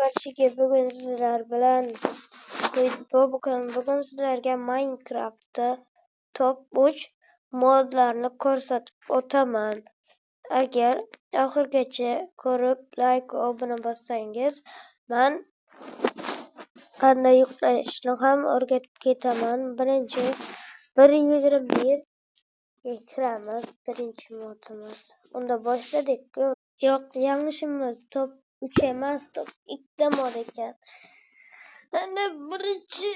Barchaga bugun sizlar bilan bugun sizlarga Minecraftda top 3 modlarni ko'rsatib o'taman. Agar oxirigacha ko'rib like va obuna bossangiz, men qanday yuklashni ham o'rgatib ketaman. Birinchi 1.21 ga kiramiz, birinchi modimiz. Unda boshladik-ku. Yo'q, yanglishimiz, top 3 emas, top 2 mod ekan. Endi birinchi,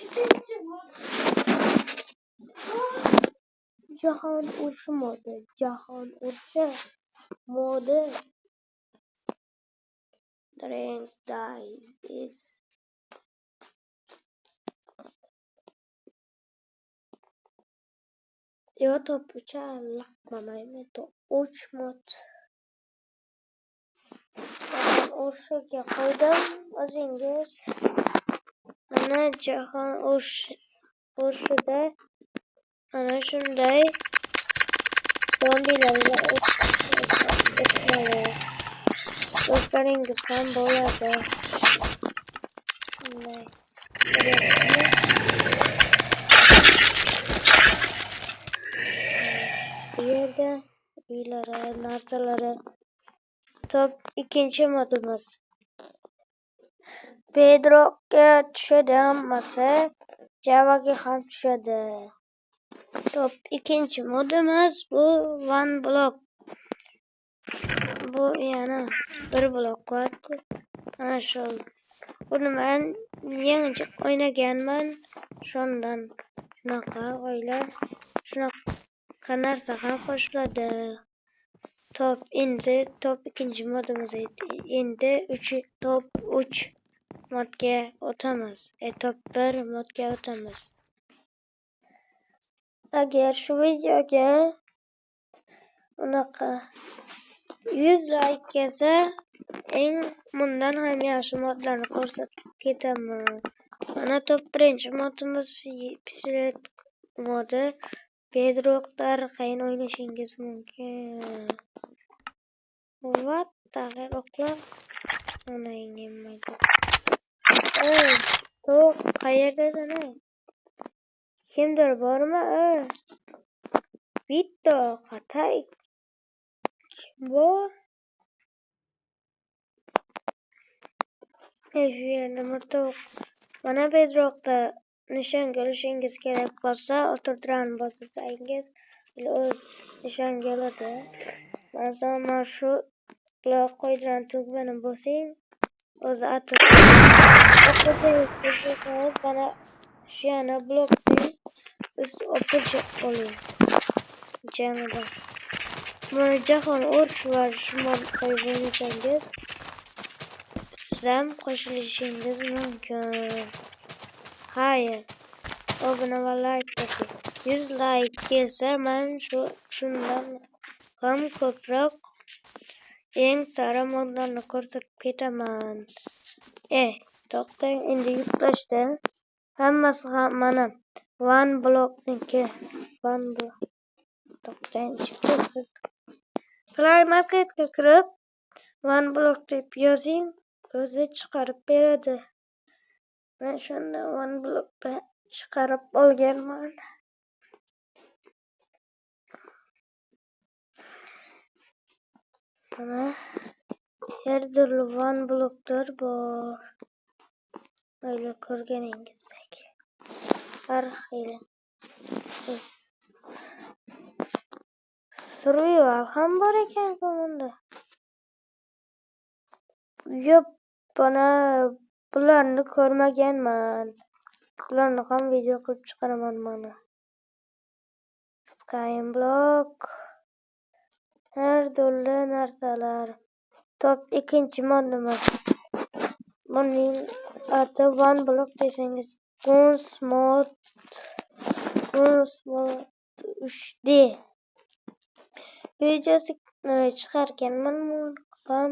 ikkinchi mod. Jahon urushi modi, jahon urushi modi. Drink dies is Yo top 3 laqmamaymi? Top 3 mod. Jahon urushiga qo'ydim o'zingiz. Mana jahon urushida ana shunday zombilarga o'tmali. Do'stlaringiz ham bo'ladi. Shunday. Bu yerda uylari, narsalari. Top ikkinchi modimiz. Bedrockga tushadi hammasi, Javaga ham tushadi. Top ikkinchi modimiz bu One Block. Bu yana bir blok bor-ku. Ana shu. Buni men yangicha o'ynaganman. Shundan shunaqa o'ylar, shunaqa narsa ham qo'shiladi. Top endi top ikkinchi modimiz endi top 3 modga o'tamiz. Top 1 modga o'tamiz. Agar shu videoga unaqa 100 like kelsa, eng bundan ham yaxshi modlarni ko'rsatib ketaman. Mana top birinchi modimiz pistolet modi. Bedrockda arqayin o'ynashingiz mumkin. What the hell, o'qlar? Ey, to'q qayerdasan, ey? Kimdir bormi? Bitta qatay. Kim bor? Shu yerda bir tovuq. Mana Bedrockda nishonga olishingiz kerak bo'lsa, o'tirtirani bossangiz, o'z nishonga oladi. Masalan, mana shu blok qo'ydiran tugmani bosing, o'zi atib. O'quvchi mana shu yana blokning ust o'pircha oling. Jamida. Mana jahon urush va shu mod qo'yib o'ynasangiz, siz ham qo'shilishingiz mumkin. Xayr, obuna va like bosing. 100 like kelsa, men shundan ham ko'proq eng sara modlarni ko'rsatib ketaman. To'xtang, endi yuklashdi. Hammasi ham mana One Blockniki. One Block. To'xtang, chiqib. Play Marketga kirib, One Block deb yozing, o'zi chiqarib beradi. Men shunda One Blockda chiqarib olganman. Mana har turli One Blocklar bor. Öyle ko'rganingizdek. Har xil. Survival ham bor ekan-ku bunda. Yo'q, buni bularni ko'rmaganman. Bularni ham video qilib chiqaraman mana. Skyblock. Har turli narsalar. Top ikkinchi modimiz. Buning ati One Block desangiz, Guns mod, Guns mod 3D. Videosi chiqarganman ham,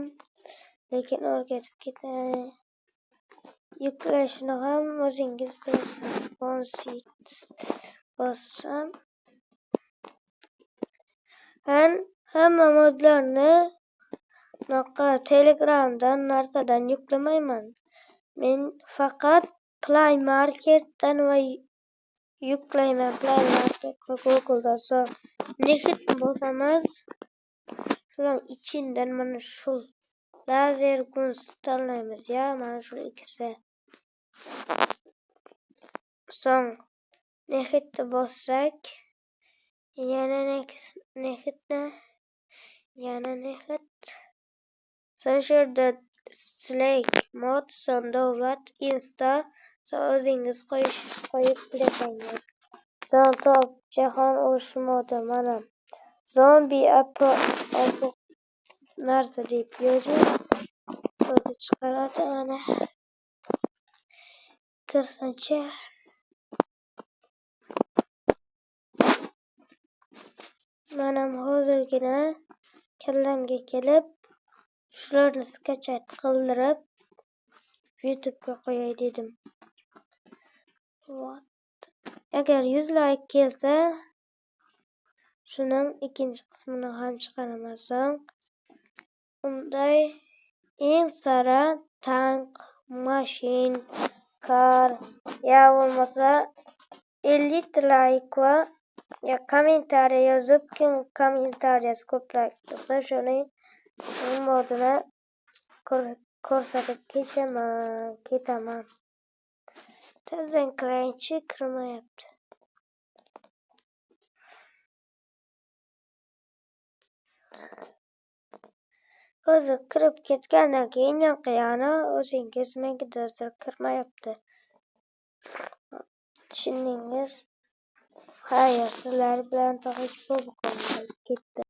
lekin o'rgatib ketay. Yuklashini ham o'zingiz bilasiz. Guns bossam. Ben hamma modlarni Bunaqa Telegramdan narsadan yuklamayman. Men faqat Play Marketdan va yuklayman. Play Market va Google'dan. So'ng Next bosamiz. Shular ichidan mana shu Laser Guns tanlaymiz, ya mana shu ikkisi. So'ng Nextni bossak, yana Nextni, yana Next. So'ng shu yerda Select mod, so'ng davlat, Insta, so'ng o'zingiz qo'yib bilasangiz. So'ng top jahon urushi modi mana zombi apo narsa deb yozing, o'zi chiqaradi ana. Kirsinchi. Manam hozirgina kallamga kelib shularni skachat qildirib YouTube'ga qo'yay dedim. What? Agar 100 like kelsa, shuning ikkinchi qismini ham chiqaraman. So'ng unday eng sara tank, mashin, kar ya bo'lmasa 50 like va ya kommentariya yozib, kim kommentariyasi ko'p like bo'lsa, shuning modini ko'rsatib ketaman. Tezdan kirayinchi, kirmayapti. O'zi kirib ketgandan keyin yoqiyani o'zingiz menga do'stlar kirmayapti. Tushundingiz? Xayr, sizlar bilan tog'ish bo'lib ketdi.